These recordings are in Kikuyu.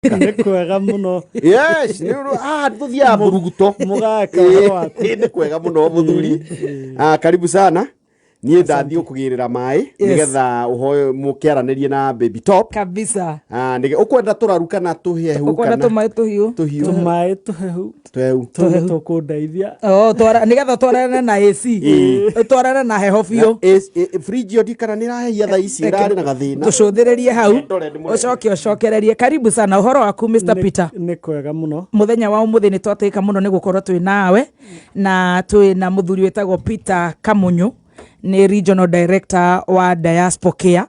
Nĩ kwega mũno. Yes, nĩ ũndũ tũthiaga mburuguto. Mũgaka, ũhoro waku? Ĩ, nĩ kwega mũno mũthuri. Ah, karibu sana. Niĩ ndathiĩ gũkũgĩrĩra maĩ nĩgetha ũhoe mũkĩaranĩrie na Baby Top. Kabisa. Ah, ũkwenda tũraru kana tũhehu? Ũkwenda kana tũmaĩ tũhiũ? Tũhiũ. Tũmaĩ tũhehu. Tũhehu. Tũu nĩ tũkũndeithia. Oh, nĩgetha twarane na AC. Twarane na heho biũ. Fridge ĩyo ndikana nĩ ĩrahehia thaa ici, ĩrarĩ na gathĩna. Tũcũthĩrĩrie hau. Ndore ndĩmũrehe. Ũcoke ũcokererie. Karibu sana. Ũhoro waku, Mr. Peter? Nĩ kwega mũno. Mũthenya wa ũmũthĩ nĩ twatĩka mũno nĩ gũkorwo twĩ nawe na twĩ na mũthuri wĩtagwo Peter Kamunyu, nĩ regional director wa Diaspora Care,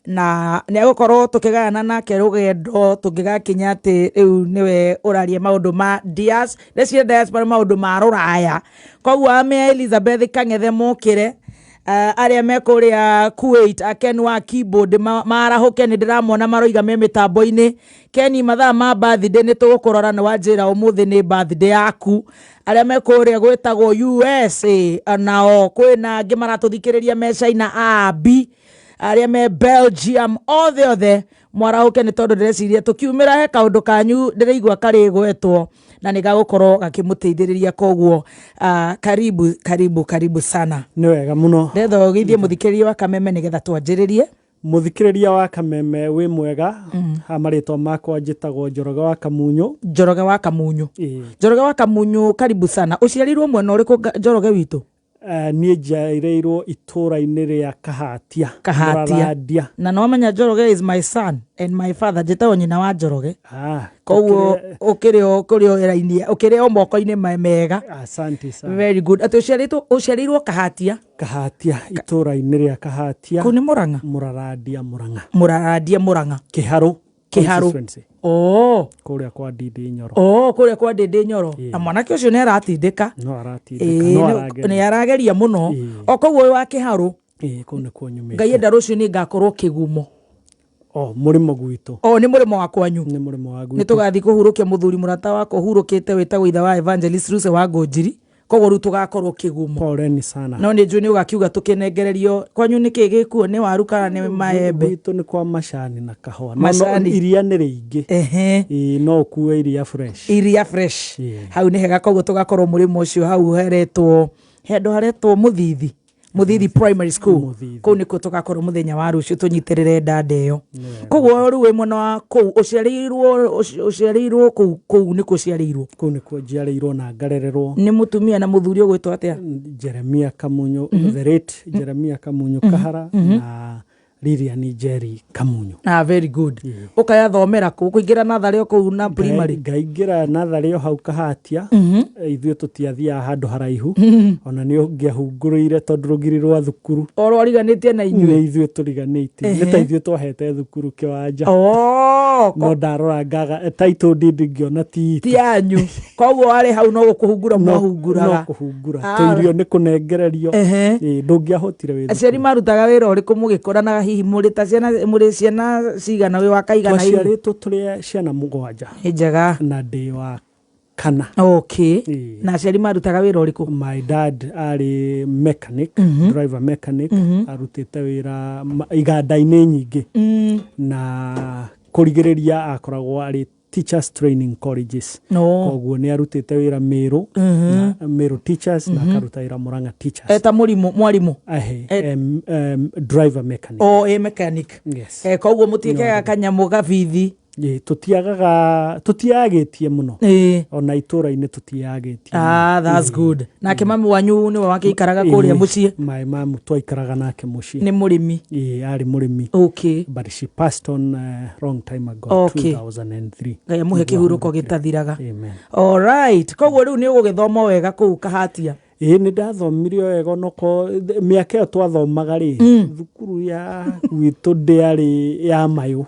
na nĩ agũkorwo tũkĩgayana nake rũgendo tũngĩgakinya atĩ rĩu nĩwe ũraria maũndũ ma ndeciria diaspora maũndũ ma rũraya. Koguo amea Elizabeth Kang'ethe mokĩre, arĩa me kũrĩa Kuwait, Ken wa keyboard marahũke, nĩ ndĩramona maroiga me mĩtambo-inĩ. Ken, mathaa ma birthday nĩ tũgũkũrora, nĩ wanjĩra ũmũthĩ nĩ birthday yaku. Arĩa me kũrĩa gwĩtagwo USA, nao kwĩna angĩ maratũthikĩrĩria me China, Abi arĩa me Belgium, othe othe mwarahũke, nĩ tondũ ndĩreciria tũkiumĩra he kaũndũ kanyu ndĩraigua karĩ gwetwo na nĩ gagũkorwo gakĩmũteithĩrĩria. Koguo karibu, karibu, karibu sana. Nĩ wega mũno. Ndetha ũgeithie mũthikĩrĩria wa Kameme nĩgetha twanjĩrĩrie. Mũthikĩrĩria wa Kameme, wĩ mwega. Ha marĩtwa makwa njĩtagwo Njoroge wa Kamunyũ. Njoroge wa Kamunyũ. Ĩĩ. Njoroge wa Kamunyũ, karibu sana. Ũciarĩirwo mwena ũrĩkũ, Njoroge witũ? Niĩ njiarĩirwo itũũra-inĩ rĩa Kahatia. Kahatia. Mũrarandia. Na nĩwamenya Njoroge is my son and my father, njĩtagwo nyina wa Njoroge. Ah, koguo ũkĩrĩ o kũrĩ o raini, ũkĩrĩ o moko-inĩ mega. Asante sana. Very good. Atĩ ũciarĩirwo Kahatia? Kahatia, itũũra-inĩ rĩa Kahatia. Kũu nĩ Mũrang'a? Mũrarandia, Mũrang'a. Mũrarandia, Mũrang'a. Kĩharũ. Kĩharũ. Constituency. Oh. Kũrĩa kwa Ndindi Nyoro. Oh, kũrĩa kwa Ndindi Nyoro. Ĩĩ. Na mwanake ũcio nĩ aratindĩka. No aratindĩka, Ĩĩ, no nĩ arageria. arageria mũno. Ĩĩ. O koguo wĩ wa Kĩharũ? Ĩĩ, kũu nĩkuo nyumĩte. Ngai enda rũciũ nĩ ngakorwo Kĩgumo. Oh, mũrĩmo gwitũ. Oh, nĩ mũrĩmo wa kwanyu. Nĩ mũrĩmo wa gwitũ. Nĩ tũgathiĩ kũhurũkia mũthuri mũrata wakwa ũhurũkĩte wĩtagwo ithe wa Evangelist Ruse wa Ngũnjiri. Koguo rĩu tũgakorwo Kĩgumo. Poleni sana. No nĩ njũĩ nĩ ũgakiuga tũkĩnengererio kwanyu nĩ kĩĩ gĩkuo, nĩ waru kana nĩ maembe? Gwitũ nĩ kwa macani na kahũa. No, Macani. iria nĩ rĩingĩ. Ĩĩ, no ũkue iria fresh. Iria fresh. Ĩĩ. Hau nĩ hega, koguo tũgakorwo mũrĩmo ũcio hau heretwo, he handũ haretwo Mũthithi. Mũthithi Primary School. Mũthithi. Kũu nĩkuo tũgakorwo mũthenya wa rũciũ tũnyitĩrĩre ndanda ĩyo. Koguo rĩu wĩ mwena wa kũu, ũciarĩirwo kũu nĩkuo ũciarĩirwo? Kũu nĩkuo njiarĩirwo na ngarererwo. Nĩ mũtumia na mũthuri ũgwĩtwo atĩa? Jeremia Kamunyu, the late Jeremia Kamunyu Kahara na Lilian Njeri Kamunyu. Ah, very good. Ũkayathomera kũ? Kũingĩra natharĩ o kũu na primary? Ngaingĩra natharĩ o hau Kahatia. Ithuĩ tũtiathiaga handũ haraihu, ona nĩ ũngĩahungũrĩire tondũ rũgiri rwa thukuru O rwariganĩtie na inyuĩ? Nĩ ithuĩ tũriganĩtie, nĩ ta ithuĩ twahete thukuru kĩwanja. Oh, no ndarora ngaga title deed ngĩona ti itũ. Ti yanyu. Koguo warĩ hau no gũkũhungura mwahunguraga? No kũhungura. Tũirio nĩ kũnengererio. Ĩĩ, ndũngĩahotire wĩ Aciari thukuru. marutaga wĩra ũrĩkũ mũgĩkũra, na hihi mũrĩ ta ciana, mũrĩ ciana cigana, wĩ wa kaigana hihi? Twaciarĩtwo tũrĩ ciana mũgwanja. Nĩ njega. Na ndĩ wa kana. Okay. Na aciari marutaga wĩra ũrĩkũ? My dad arĩ mechanic, driver mechanic, arutĩte wĩra iganda-inĩ nyingĩ. Na kũrigĩrĩria akoragwo arĩ Teachers Training Colleges. No. Koguo nĩ arutĩte wĩra Meru, na Meru Teachers, na akaruta wĩra Murang'a Teachers. Eta mũrimũ, mwarimũ? Ahe, driver mechanic. O ĩ mechanic. Yes. Koguo mũtiĩkaga kanyamũ gabithi? Ĩ, tũtiagaga, tũtiagĩtie mũno. Ona itũra-inĩ tũtiagĩtie. Ah, that's good. Nake mami wanyu nĩwe wakĩikaraga kũrĩa mũciĩ? My mom twaikaraga nake mũciĩ. Nĩ mũrĩmi? Ĩ, arĩ mũrĩmi. Okay. But she passed on long time ago. Okay. 2003. Ngai amũhe kĩhurũko gĩtathiraga. Amen. All right. Koguo rĩu nĩ ũgũgĩthoma wega kũu Kahatia? Ĩĩ, nĩ ndathomire o wega, onoko mĩaka ĩyo twathomaga rĩ, thukuru ya gwitũ ndĩarĩ ya mayũ,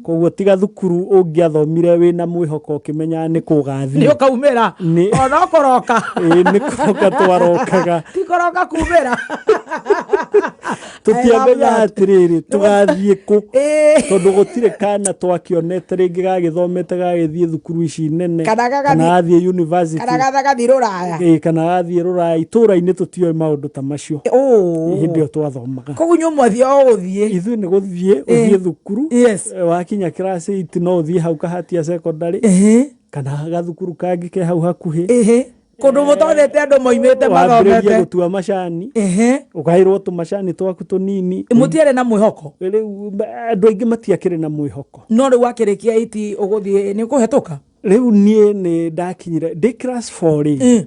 koguo tiga thukuru ũngĩathomire wĩna mwĩhoko ũkĩmenyaga nĩ kũgathiĩ. Nĩ ũkaumĩra. Ona ũkũroka. Ĩĩ, nĩ kũroka twarokaga. Ti kũroka kumĩra. Tũtiamenyaga atĩrĩrĩ tũgathiĩ kũ, tondũ gũtirĩ kana twakĩonete rĩngĩ gagĩthomete gagĩthiĩ thukuru ici nene Kana kana gathiĩ university kana gathiĩ rũraya. Ĩĩ, kana gathiĩ rũraya. Rũraya itũũra-inĩ tũtioĩ maũndũ ta macio. Oh. Hĩndĩ ĩyo twathomaga. Koguo inyuĩ mwathiĩ o gũthiĩ. Ithuĩ nĩ gũthiĩ ũthiĩ thukuru. Yes. Wakinya class 8 no ũthiĩ hau Kahatia Secondary kana gathukuru kangĩ ke hau hakuhĩ. Kũndũ mũtothete andũ moimĩte Wambĩrĩrie mathomete. gũtua macani. Ũgaĩrwo tũmacani twaku tũnini. Mũtiarĩ na mwĩhoko. Rĩu andũ aingĩ matiakĩrĩ na mwĩhoko. No rĩu wakĩrĩkia iti ũgũthiĩ nĩ ũkũhetũka? Rĩu niĩ nĩ ndakinyire ndĩ class 4 rĩ,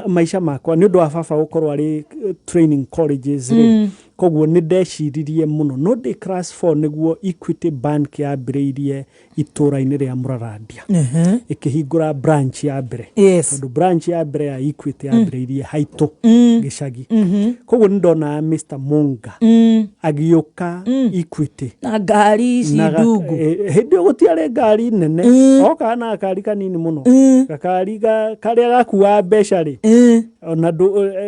maica makwa nĩ ũndũ wa baba gũkorwo arĩ training colleges rĩ, koguo nĩ ndeciririe mũno. No ndĩ class 4 nĩguo Equity Bank yambĩrĩirie itũũra-inĩ rĩa Mũrarandia, ĩkĩhingũra branch ya mbere. Tondũ branch ya mbere ya Equity yambĩrĩirie haitũ gĩcagi, koguo nĩ ndonaga Mr Munga agĩũka Equity na ngari ici na ndungu. Hĩndĩ ĩyo gũtiarĩ ngari nene, okaga na gakari kanini mũno, gakari karĩa gakuaga mbeca rĩ, ona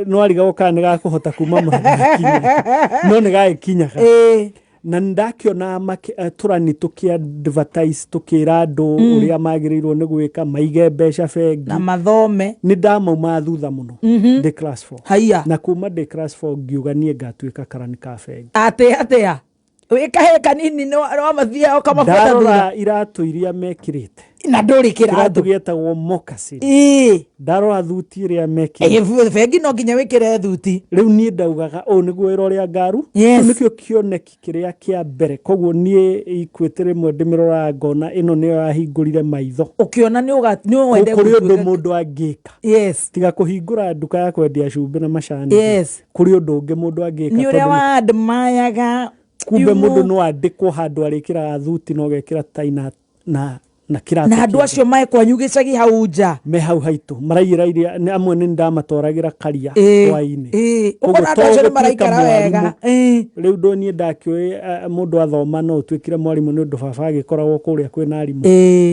no arigagwo kana nĩ gakũhota kuma Mũrang'a, no nĩ gagĩkinyaga. Na nĩ ndakĩona tũrani tũkĩ advertise tũkĩra andũ ũrĩa magĩrĩirwo nĩ gwĩka, maige mbeca bengi na mathome. Nĩ ndamaumaga thutha mũno ndĩ class 4. Haiya. Na kuma ndĩ class 4 ngiuga niĩ ngatuĩka karani ka bengi. Atĩ atĩa, wĩ kahĩĩ kanini nĩ wamathiaga ũkamabuata thutha? Ndarora iratũ iria mekĩrĩte, Na ndũrĩ kĩratũ kĩratũ gĩetagwo moccasin. Ndarora thuti ĩrĩa mekĩrĩte, Bengi no nginya wĩkĩre thuti. Rĩu niĩ ndaugaga ũũ nĩguo wĩra ũrĩa ngaru. Yes. Kĩu nĩkĩo kĩoneki kĩrĩa kĩa mbere. Koguo niĩ Equity rĩmwe ndĩmĩroraga ngona ĩno nĩyo yahingũrire maitho. Ũkĩona nĩ nĩ wende Kũrĩ ũndũ gũtuĩka- mũndũ angĩka tiga kũhingũra nduka ya kwendia cumbĩ na macani. Kũrĩ ũndũ ũngĩ mũndũ angĩka. Nĩ ũrĩa Tondũ wa admiraga. Kumbe you mũndũ no andĩkwo handũ arĩkĩraga thuti na ũgekĩra tai na kĩratũ Na andũ kĩega. Acio mae kwanyu gĩcagi hau nja. Me hau haitũ maraiyĩra iria amwe nĩ ndamatwaragĩra karia hwaĩ-inĩ. Koguo Ũkona andũ to acio nĩ gũtuĩka maraikara wega. mwarimũ. Rĩu ndũ niĩ ndakĩũĩ mũndũ athoma no ũtuĩkire mwarimũ nĩ ũndũ baba agĩkoragwo kũrĩa kwĩna arimũ.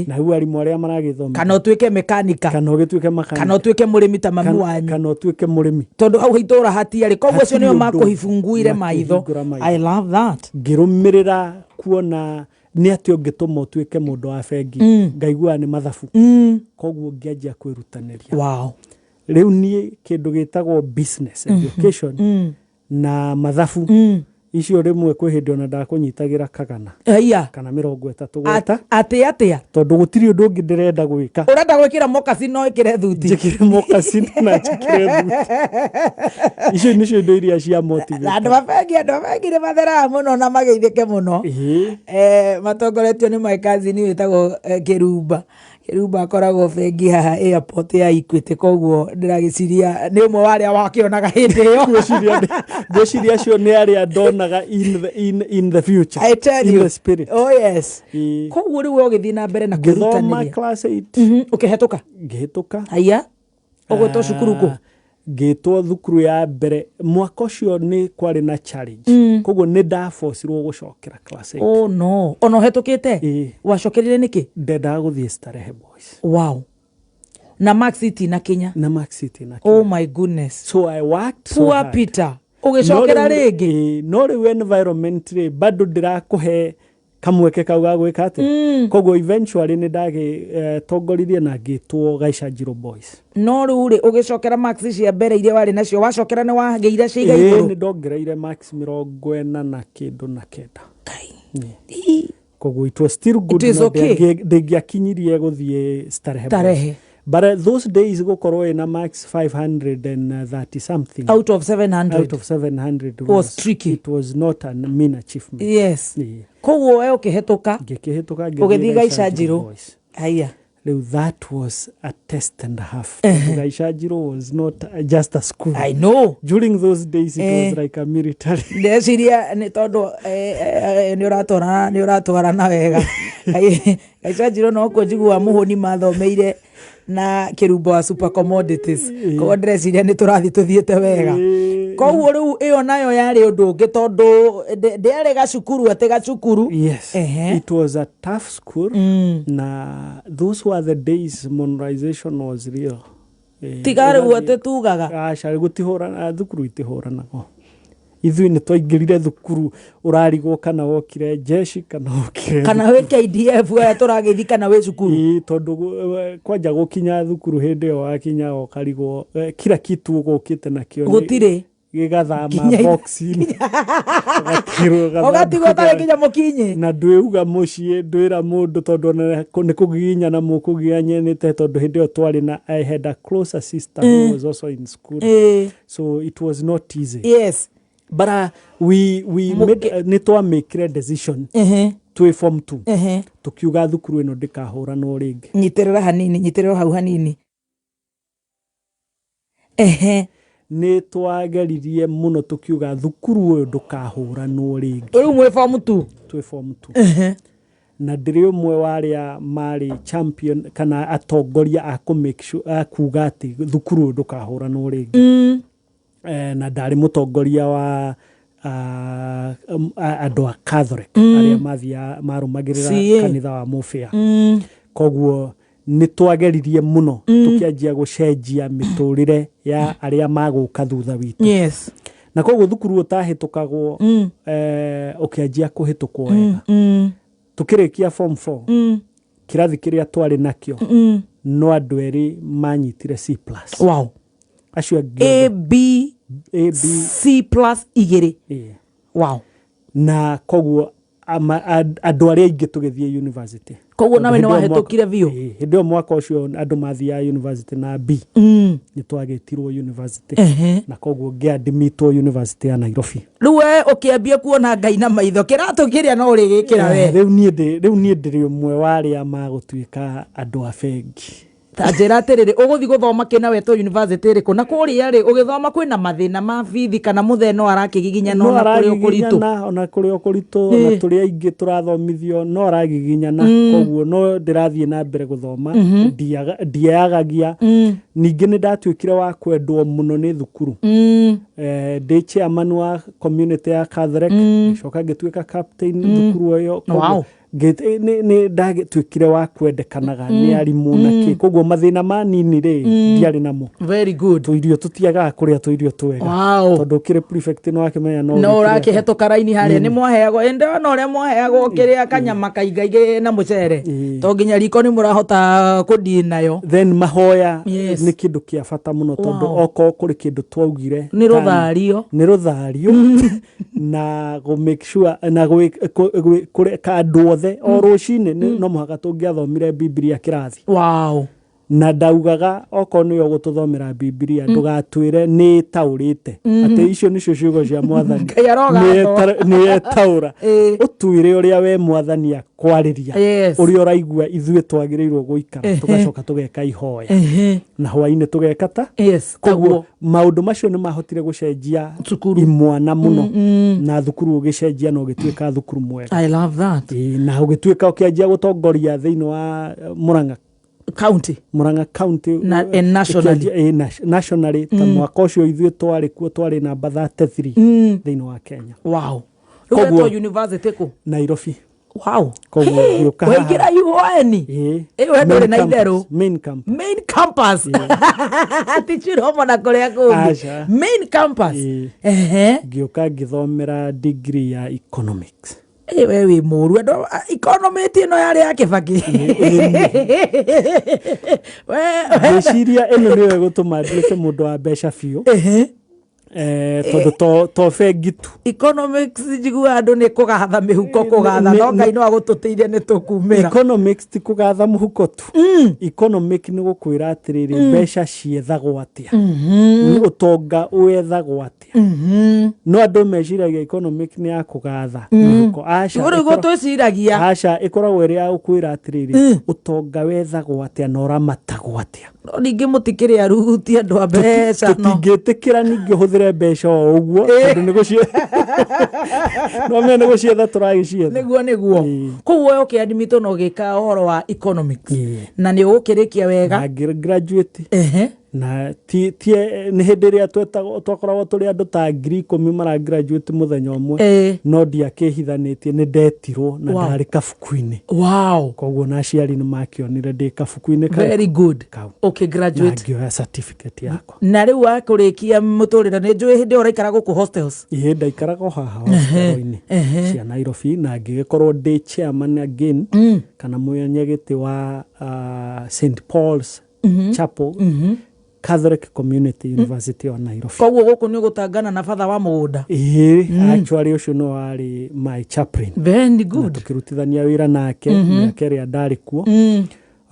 Na rĩu arimũ arĩa maragĩthoma Kana ũtuĩke mekanika. Kana ũgĩtuĩke makanika. Kana ũtuĩke mũrĩmi ta mami wanyu. Kana ũtuĩke mũrĩmi. Tondũ hau itũra hatiarĩ, koguo acio Hatirĩ nĩo ũndũ. Makũhibunguire maitho. Makĩhingũra maitho. I love that. Ngĩrũmĩrĩra kuona nĩ atĩ ũngĩtũma ũtuĩke mũndũ wa bengi, ngaiguaga nĩ mathabu, koguo ngĩanjia kwĩrutanĩria. Rĩu niĩ kĩndũ gĩtagwo business education na mathabu icio rĩmwe kwĩ hĩndĩ ona ndakũnyitagĩra kagana Haiya. kana 30 gweta. Atĩ atĩa? Tondũ gũtirĩ ũndũ ũngĩ ndĩrenda gwĩka. Ũrenda gwĩkĩra moccasin no ĩkĩre thuti. Njĩkĩre moccasin na njĩkĩre thuti, icio nĩcio indo iria cia Na motivate. andũ a bengi nĩ matheraga mũno na mageithĩke mũno. Matongoretio nĩ my cousin wĩtagwo Kĩrumba. Kĩrumba akoragwo bengi haha airport ya Equity, koguo ndĩragĩciria nĩ ũmwe wa arĩa wakĩonaga hĩndĩ ĩyo. Ngwĩciria acio nĩ arĩa ndonaga in the future, I tell in you. the spirit. Oh yes. Koguo rĩu we ũgĩthiĩ na mbere na Ngĩthoma kwĩrutanĩria. class 8. Ũkĩhetũka. Ngĩhĩtũka. Haiya, ũgwĩtwo cukuru kũ? Ah, ngĩtwo thukuru ya mbere mwaka ũcio nĩ kwarĩ na challenge, koguo nĩ ndabocirwo gũcokera class 8. Oh no, ona ũhetũkĩte? Ĩĩ. Wacokerire nĩkĩ? Ndendaga gũthiĩ Starehe Boys. Wow, na max itinakinya. Na max itina. Oh my goodness. So I worked so Poor hard. Peter, ũgĩcokera No rĩu- rĩngĩ. Ĩĩ, no rĩu environment rĩ bado ndĩrakũhe kamweke kau ga gwĩka atĩa, koguo eventually nĩ ndagĩtongoririe na ngĩtwo Gaicanjirũ Boys. No rĩu rĩ, ũgĩcokera max cia mbere iria warĩ nacio wacokera nĩ wagĩire ciiga Ĩĩ, igũrũ? nĩ ndongereire max 49. Kai. Ĩĩ. Koguo it was still good. It is No okay. Ndĩngĩakinyirie gũthiĩ Starehe Boys. Starehe. But those days gũkorwo ĩna max 530 something out of 700 out of 700 was tricky. It was not a mean achievement. Ĩĩ. Koguo we ũkĩhetũka. Ngĩkĩhĩtũka, ũgĩthiĩ ngĩthiĩ Gaicanjirũ. Boys. Haiya. Rĩu that was a test and a half. Gaicanjirũ was not just a school. I know. During those days it Eh. was like a military. Ndeciria nĩ tondũ nĩ ũratwarana wega. Gaicanjirũ nokuo njiguaga mũhũni mathomeire na Kĩrumbo wa Super Commodities, koguo ndĩreciria nĩ tũrathiĩ tũthiĩte wega. Koguo rĩu ĩyo nayo yarĩ ũndũ ũngĩ tondũ ndĩarĩ gacukuru atĩ gacukuru. Yes. It was a tough school. Na those were the days monetization was real. Tiga rĩu atĩ tugaga. Aca, gũtihũrana, thukuru itihũranagwo. Ithuĩ nĩ twaingĩrire thukuru ũrarigwo kana wokire jeshi kana wokire Kana wĩ KDF aya tũragĩthi kana wĩ cukuru. Ĩĩ, tondũ kwanja gũkinya thukuru hĩndĩ ĩyo wakinya ũkarigwo kila kitu ũgũkĩte nakĩo Gũtirĩ. Gĩgathama box-inĩ. Ũgatigwo Ũgatigwo ũtarĩ nginya mũkinyi. Na ndwĩuga mũciĩ, ndwĩra mũndũ, tondũ ona nĩ kũgiginyana mũkũgiginyanĩte, tondũ hĩndĩ ĩyo twarĩ na, I had a closer sister who was also in school, so it was not easy. But we made, nĩ twamĩkire decision twĩ form 2, tukiuga thukuru ĩno ndĩkahũranwo rĩngĩ. Nyitĩrĩra hanini, nyitĩrĩra hau hanini. Ehe. Nĩ twageririe mũno, tukiuga thukuru ũyũ ndũkahũranwo rĩngĩ. Rĩu mwĩ form 2? Twĩ form 2, na ndĩrĩ ũmwe wa arĩa marĩ champion kana atongoria a kũ make sure, a kuga atĩ thukuru ũyũ ndũkahũranwo rĩngĩ. Na ndarĩ mũtongoria wa andũ a Catholic arĩa mathiaga marũmagĩrĩra CA. Kanitha wa Mũbĩa. Koguo nĩ twageririe mũno, tũkĩanjia gũcenjia mĩtũrĩre ya arĩa magũka thutha witũ. Na koguo thukuru ũtahĩtũkagwo, ũkĩanjia kũhĩtũkwo wega. Tũkĩrĩkia form 4, kĩrathi kĩrĩa twarĩ nakĩo no andũ erĩ manyitire C+. Acio angĩ A othe, B A B C plus igĩrĩ. A. Wow. Na koguo andũ arĩa aingĩ tũgĩthiĩ university. Koguo nawe Tondũ nĩ hĩndĩ ĩyo wahĩtũkire biũ? Ĩĩ, hĩndĩ ĩyo mwaka ũcio andũ mathiaga university na B. Nĩ twagĩtirwo university, na koguo ngĩadmitwo University ya Nairobi. Rĩu we ũkĩambia kuona Ngai na maitho, kĩratũ kĩrĩa no ũrĩgĩkĩra we. Rĩu niĩ ndĩrĩ ũmwe wa arĩa magũtuĩka andũ a bengi. Ta njĩra atĩrĩrĩ, ũgũthiĩ gũthoma kĩna wetwo university ĩrĩkũ? Na kũrĩa rĩ, ũgĩthoma kwĩna mathĩna ma bithi kana mũthee no arakĩgiginyana ona kũrĩ ũkũritũ? Aragiginyana ona kũrĩ ũkũritũ, ona tũrĩ aingĩ tũrathomithio no aragiginyana. Koguo no ndĩrathiĩ na mbere gũthoma, ndiagagia. Ningĩ nĩ ndatuĩkire wa kwendwo mũno nĩ thukuru. Ndĩ chairman wa community ya Catholic, ngĩcoka ngĩtuĩka captain thukuru ĩyo. Koguo nĩ ndagĩtuĩkire wa kwendekanaga nĩ arimũ na kĩ, koguo mathĩna manini rĩ, ndiarĩ namo. Very good. Tũirio tũtiagaga kũrĩa, tũirio twega, tondũ ũkĩrĩ prefect nĩ wakĩmenya no No ũgĩkĩrĩa. ũrakĩhetũka raini harĩa nĩ mwaheagwo, ĩndĩ ona ũrĩa mwaheagwo kĩrĩa kanyama kaingaingĩ na mũcere, to nginya riko nĩ mũrahota kũndii nayo. Then mahoya nĩ kĩndũ kĩa bata mũno, tondũ okorwo kũrĩ kĩndũ twaugire Nĩ rũthario. Nĩ rũthario na gũ make sure na kũreka andũ othe o rũcinĩ no mũhaka tũngĩathomire Bibilia kĩrathi. Na ndaugaga okorwo nĩwe ũgũtũthomera Bibilia, ndũgatwĩre nĩ ĩtaũrĩte atĩ icio nĩcio ciugo cia mwathani. Ngai arogathwo. Nĩ etaũra, ũtwĩre ũrĩa we mwathani akwarĩria, ũrĩa ũraigua ithuĩ twagĩrĩirwo gũikara. Tũgacoka tũgeka ihoya na hwainĩ tũgeka ta koguo Taguo. Maũndũ macio nĩ mahotire gũcenjia Cukuru. Imwana mũno, na thukuru ũgĩcenjia na ũgĩtuĩka thukuru mwega. I love that. Ĩĩ, na ũgĩtuĩka ũkĩanjia gũtongoria thĩinĩ wa Murang'a County. Murang'a County. Na- and nationally. Ĩkĩanjia- ĩĩ, nationally, ta mwaka ũcio ithuĩ twarĩ kuo twarĩ namba 33 thĩinĩ wa Kenya. Wow, rĩu Koguo- wetwo university kũ? Nairobi. Koguo ngĩũka haha. Waingĩra UoN? Ĩĩ. Ĩĩ, we ndũrĩ Main na campus, itherũ. Main campus. Main campus, ti Chiromo na kũrĩa kũngĩ. Aca. Main campus. Ĩĩ. Ngĩũka ngĩthomera degree ya economics. Ĩ, we wĩ mũru, andũ economist ĩno yarĩ ya Kĩbakĩ. Ngwĩciria ĩno nĩyo ĩgũtũma nduĩke mũndũ wa mbeca biũ, tondũ to bengi tu. Economics njiguaga andũ nĩ kũgatha mĩhuko, kũgatha no Ngai no agũtũteithie, nĩ tũkumĩra. Economics ti kũgatha mũhuko tu. Economic nĩ gũkwĩra atĩrĩrĩ, mbeca ciethagwo atĩa, Nĩ ũtonga wethagwo atĩa. No andũ meciragia economic nĩ ya kũgatha mĩhuko. Aca. Rĩu guo twĩciragia. Aca, ĩkoragwo ĩrĩ ya gũkwĩra atĩrĩrĩ, ũtonga wethagwo atĩa na ũramatagwo atĩa. No ningĩ mũtikĩrĩ aruti andũ a mbeca no Tũtingĩtĩkĩra ningĩ ũhũthĩre mbeca o ũguo, tondũ nĩ gũcie no menya nĩ gũcietha tũragĩcietha. Nĩguo. Koguo we ũkĩadmitwo na ũgĩka ũhoro wa economics na nĩ ũgũkĩrĩkia wega? Na ngĩ graduate. Na ti nĩ hĩndĩ ĩrĩa twakoragwo tũrĩ andũ ta 10,000 mara graduate mũthenya ũmwe. No ndiakĩhithanĩtie, nĩ ndetirwo na ndarĩ kabuku-inĩ. Koguo na aciari nĩ makĩonire ndĩ kabuku-inĩ kau. Very good. Kau. Okay, na graduate. Ngĩoya certificate yakwa. Na rĩu wakũrĩkia mũtũrĩre, nĩ njũĩ hĩndĩ ĩyo ũraikara gũkũ hostels. Ĩĩ, ndaikaraga o haha hostel-inĩ cia Nairobi, na ngĩgĩkorwo ndĩ chairman again, kana mwenyegĩtĩ wa St Paul's Chapel Catholic Community University of Nairobi. Koguo gũkũ nĩ ũgũtangana na batha wa mũgũnda. Ĩĩ, actually ũcio no warĩ my chaplain. Very Na good. tũkĩrutithania wĩra nake mĩaka ĩrĩa ndarĩ kuo,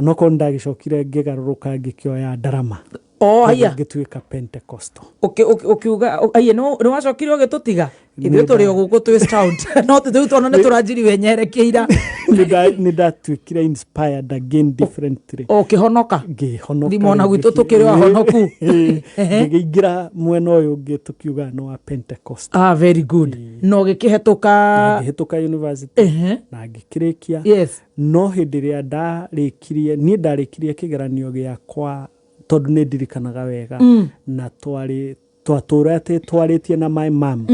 onokorwo nĩndagĩcokire ngĩgarũrũka, ngĩkĩoya ndarama. O haya. Ngĩtuĩka Pentecostal. Ũkiuga aiye, nĩ wacokire ũgĩtũtiga ithuĩ tũrĩ o gũkũ twĩ stout, no rĩu tondũ nĩ tũranjiri wenyerekeira. Nĩ ndatuĩkire inspired again differently. Ũkĩhonoka. Ngĩhonoka. Thimo ona rĩngĩ. Gwitũ tũkĩrĩ o ahonoku. Ngĩkĩingĩra mwena ũyũ ũngĩ tũkiuga nĩ wa Pentecost. Ah, very good. Na ũgĩkĩhetũka. Na ngĩhĩtũka university na ngĩkĩrĩkia. No hĩndĩ ĩrĩa ndarĩkirie, niĩ ndarĩkirie kĩgeranio gĩakwa, tondũ nĩ ndirikanaga wega, na twarĩ twatũra atĩ twarĩtie na my mum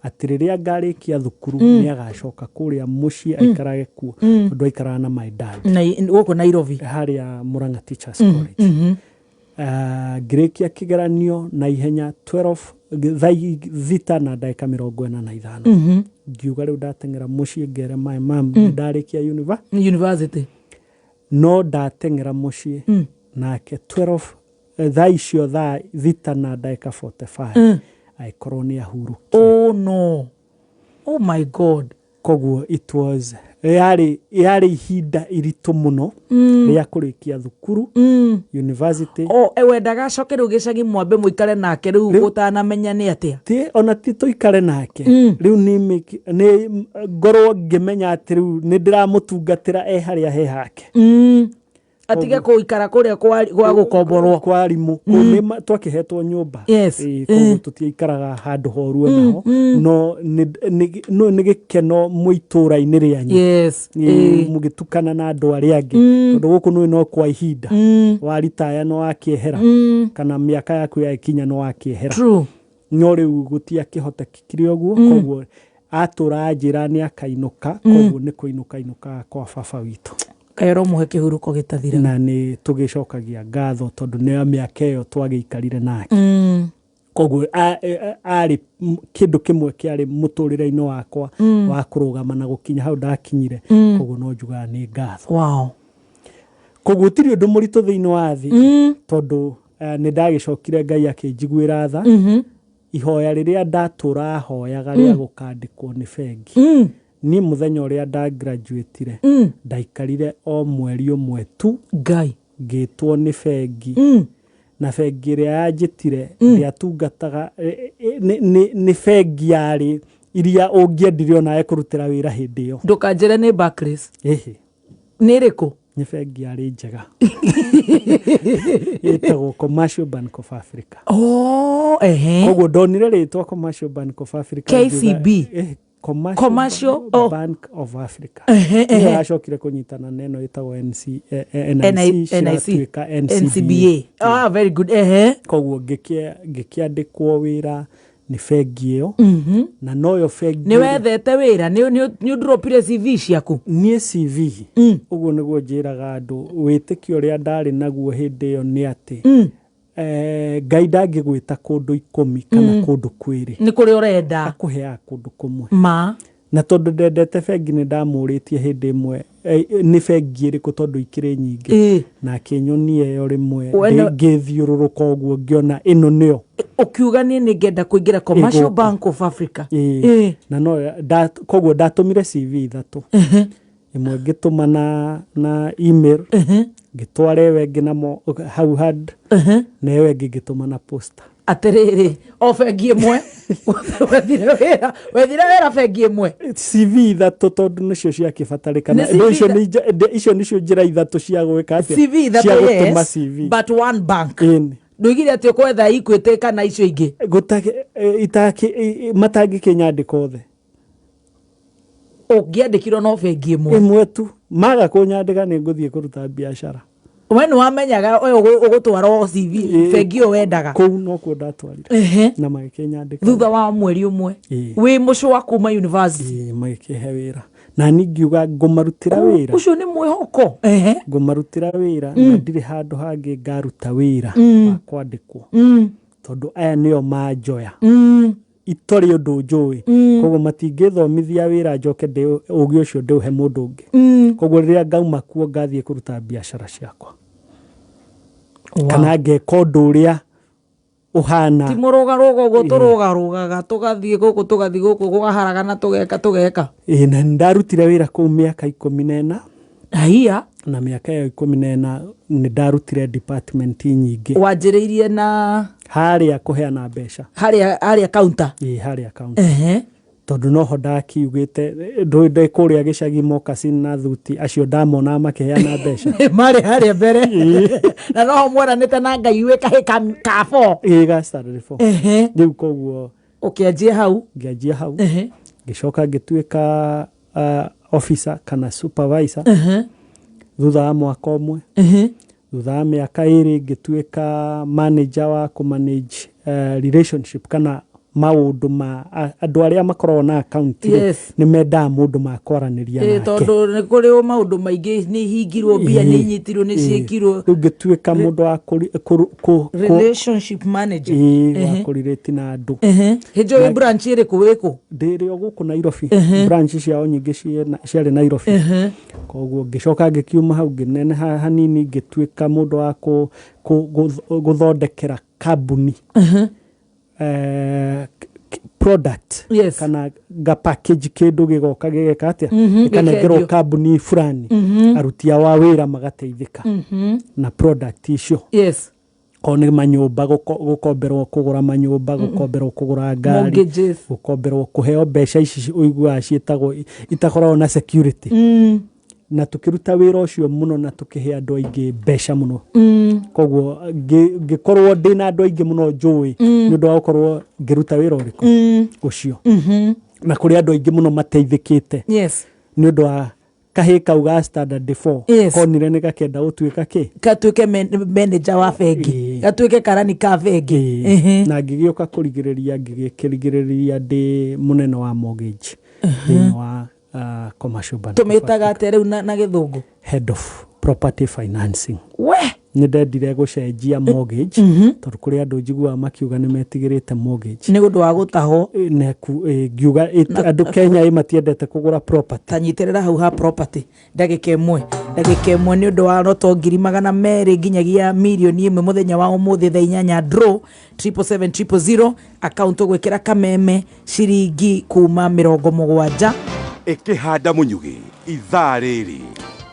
atĩ rĩrĩa ngarĩkia thukuru nĩ agacoka kũrĩa mũciĩ aikarage kuo, tondũ aikaraga na my dad. Na gũkũ Nairobi. Harĩa Murang'a Teachers College. Ngĩrĩkia kĩgeranio na ihenya 12 thaa 6:45, ngiuga rĩu ndateng'era mũciĩ ngere my mum nĩ ndarĩkia university. No ndateng'era mũciĩ nake 12 thaa icio, thaa 6:45, agĩkorwo nĩ ahurũkire. Oh no, oh my God. Koguo it was yarĩ ihinda iritũ mũno rĩa kũrĩkia thukuru university. O wendaga acoke rĩu gĩcagi mwambe mũikare nake rĩu ũtanamenya nĩ atĩa? Ti ona ti tũikare nake rĩu, nĩ ngorwo ngĩmenya atĩ rĩu nĩ ndĩramũtungatĩra e harĩa he hake. Atige kũikara kũrĩa gwa gũkomborwo. Kwa arimũ kũu nĩ twakĩhetwo nyũmba. Ĩĩ, koguo tũtiaikaraga handũ horu onaho, no nĩ gĩkeno mwĩ itũũra-inĩ rĩanyu. Ĩĩ, mũgĩtukana na andũ arĩa angĩ, tondũ gũkũ nĩ no kwa ihinda, waritaya no wakĩehera, kana mĩaka yaku yagĩkinya no wakĩehera. No rĩu gũtiakĩhotekekire ũguo, koguo atũra njĩra nĩ akainũka, koguo nĩ kũinũka inũkaga kwa baba witũ. Kaĩ ũromũhe kĩhurũko gĩtathira. Na nĩ tũgĩcokagia ngatho tondũ nĩ mĩaka ĩyo twagĩikarire nake. Koguo arĩ kĩndũ kĩmwe kĩarĩ mũtũrĩre-inĩ wakwa wa kũrũgama na gũkinya hau ndakinyire, koguo no njugaga nĩ ngatho. Koguo gũtirĩ ũndũ mũritũ thĩinĩ wa thĩ, tondũ nĩ ndagĩcokire Ngai akĩnjiguĩra tha. Ihoya rĩrĩa ndatũra hoyaga rĩa gũkandĩkwo nĩ bengi, niĩ mũthenya ũrĩa ndagraduatire, ndaikarire o mweri ũmwe tu. Ngai. Ngĩtwo nĩ bengi, na bengi ĩrĩa yanjĩtire ndĩatungataga nĩ bengi yarĩ iria ũngĩendire onawe kũrutĩra wĩra hĩndĩ ĩyo. Ndũkanjĩre nĩ Barclays. Ĩhĩ. Nĩ ĩrĩkũ? Nĩ bengi yarĩ njega ĩtagwo Commercial Bank of Africa. Oh, ehe. Koguo ndonire rĩtwa Commercial Bank of Africa, ngiuga, KCB. Commercial, Commercial, oh. Bank of Africa. Ehe. Ĩyo yacokire kũnyitana na ĩno ĩtagwo NC, NIC. NIC. Ciratuĩka NCBA. NCBA. Ah, very good, ehe. Koguo ngĩkĩandĩkwo wĩra nĩ bengi ĩyo, na noyo bengi Nĩ wethete wĩra, nĩ ũndropire CV ciaku? Niĩ CV, ũguo nĩguo njĩraga andũ, wĩtĩkio ũrĩa ndarĩ naguo hĩndĩ ĩyo nĩ atĩ Ngai ndangĩgwĩta kũndũ 10 kana kũndũ 2. Nĩ kũrĩa ũrenda. Akũheaga kũndũ kũmwe. Ma. Na tondũ ndendete bengi, nĩ ndamũrĩtie hĩndĩ ĩmwe, nĩ bengi ĩrĩkũ, tondũ ikĩrĩ nyingĩ, na akĩnyonia ĩyo rĩmwe. We Ngĩthiũrũrũka ũguo ngĩona ĩno nĩyo. Ũkiuga niĩ nĩ ngenda kũingĩra Commercial Ĩgũka. Bank of Africa. Ĩĩ. Na no koguo ndatũmire CV 3, ĩmwe ngĩtũma na email, ngĩtwara ĩyo ĩngĩ namo hau hard, na ĩyo ĩngĩ ngĩtũma na posta. Atĩrĩrĩ, o bengi ĩmwe wethire wĩra, wethire wĩra bengi ĩmwe? CV 3, tondũ nĩcio ciakĩbatarĩkana. Nĩ CV Ndũ icio nĩcio njĩra 3 cia gwĩka atĩa? CV Cia 3. gũtũma Yes. CV. But one bank. Ĩni. Ndũigire atĩ ũkwetha Equity kana icio ingĩ? Matangĩkĩnyandĩka othe. Ũngĩandĩkirwo no bengi ĩmwe. Ĩmwe tu, maga kũnyandĩka nĩ ngũthiĩ kũruta biacara. We nĩ wamenyaga ũyũ ũgũtwara CV bengi ĩyo wendaga? Kũu nokuo ndatwarire. Na magĩkĩnyandĩka. Thutha wa mweri ũmwe? Ĩĩ. Wĩ mũcũa kuma university? Ĩĩ, magĩkĩhe wĩra na ni ngiuga ngũmarutĩra wĩra. Ũcio nĩ mwĩhoko. Ngũmarutĩra wĩra na ndirĩ handũ hangĩ ngaruta wĩra wa kwandĩkwo, tondũ aya nĩo manjoya itarĩ ũndũ njũĩ, koguo matingĩthomithia wĩra njoke ũgĩ ũcio ndĩũhe mũndũ ũngĩ. Koguo rĩrĩa ngauma kuo ngathiĩ kũruta biacara ciakwa kana ngeka ũndũ ũrĩa ũhana. Ti mũrũgarũga ũguo tũrũgarũgaga, tũgathiĩ gũkũ, tũgathiĩ gũkũ, gũkaharagana, tũgeka tũgeka. Ĩĩ, na nĩndarutire wĩra kũu mĩaka 14. Haiya. Na mĩaka ĩyo 14 nĩ ndarutire department nyingĩ. Wanjĩrĩirie na? Harĩa kũheana mbeca. Harĩa counter? Ĩĩ, harĩa counter. Tondũ noho ndakiugĩte ndũĩ ndĩ kũrĩa gĩcagi mokasin na thuti acio ndamonaga makĩheana mbeca. Marĩ harĩa mbere na noho mweranĩte na Ngai wĩ kahĩ ka four. Ĩĩ, ga standard four. Rĩu koguo Ũkĩanjia hau. Ngĩanjia hau. Ngĩcoka ngĩtuĩka officer kana supervisor thutha wa mwaka ũmwe. Thutha wa mĩaka 2 ngĩtuĩka manager wa kũmanage relationship kana maũndũ ma andũ arĩa makoragwo na account rĩ, nĩ mendaga mũndũ makwaranĩria nake. Tondũ nĩ kũrĩ maũndũ maingĩ, nĩ ihingirwo mbia, nĩ inyitirwo, nĩ ciĩkirwo. Rĩu ngĩtuĩka mũndũ wa Relationship manager. Ĩĩ, wa kũrelate na andũ. Hĩndĩ ĩyo wĩ branch ĩrĩkũ, wĩkũ? Ndĩrĩ o gũkũ Nairobi, branch ciao nyingĩ ciarĩ Nairobi. Koguo ngĩcoka ngĩkiuma hau, ngĩneneha hanini, ngĩtuĩka mũndũ wa gũthondekera kambuni product kana nga package kĩndũ gĩgoka gĩgeka atĩa, gĩkanengerwo gĩkendio. Kambuni fulani, aruti ao a wĩra magateithĩka na product icio. Korwo nĩ manyũmba, gũkomberwo kũgũra manyũmba, gũkomberwo kũgũra ngari, Mortgages. Gũkomberwo kũheo mbeca ici ũiguaga ciĩtagwo itakoragwo na security. Na tũkĩruta wĩra ũcio mũno na tũkĩhe andũ aingĩ mbeca mũno. Koguo ngĩkorwo ndĩna andũ aingĩ mũno njũĩ nĩ ũndũ wa gũkorwo ngĩruta wĩra ũrĩkũ ũcio, na kũrĩ andũ aingĩ mũno mateithĩkĩte nĩ ũndũ wa kahĩ kau ga standard 4. Konire nĩ gakenda gũtuĩka kĩ? Gatuĩke manager wa bengi. Gatuĩke karani ka bengi. Ĩĩ. Na ngĩgĩũka kũrigĩrĩria, ngĩgĩkĩrigĩrĩria ndĩ mũnene wa mortgage thĩinĩ wa Commercial Bank of Tũmĩtaga atĩa rĩu na gĩthũngũ? Head of property financing. We. Nĩ ndendire gũcenjia mortgage, tondũ kũrĩ andũ njiguaga makiuga nĩ metigĩrĩte mortgage. Nĩ ũndũ wa gũtahwo. Ĩ, ngiuga andũ Kenya ĩ matiendete kũgũra property. Tanyitĩrĩra hau ha property ndagĩka ĩmwe, ndagĩka ĩmwe, nĩ ũndũ wa roto 200,000 nginyagia 1 million mũthenya wa ũmũthĩ thaa 8, draw 777 000, account ũgwĩkĩra kameme ciringi kuma 70. Ĩkĩhanda mũnyugĩ ithaa rĩrĩ.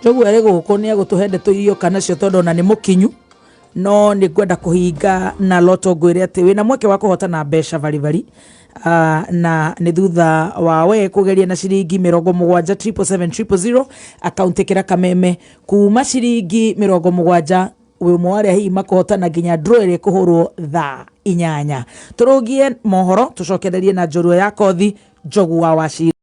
Njogu arĩ gũkũ nĩ egũtũhe ndeto iria nacio, tondũ ona nĩ mũkinyu, no nĩ ngwenda kũhinga na loto ngwĩre atĩ wĩna mweke wa kũhotana mbeca baribari. Na nĩ thutha wa we kũgeria na ciringi 70, 777 000, akaunti ĩkĩra kameme kuma ciringi 70, wĩ ũmwe wa arĩa hihi makũhotana nginya draw ĩrĩa ĩkũhũrwo thaa 8. Tũrũgie mohoro, tũcokererie na njorua ya kothi, Njogu wa Wacira.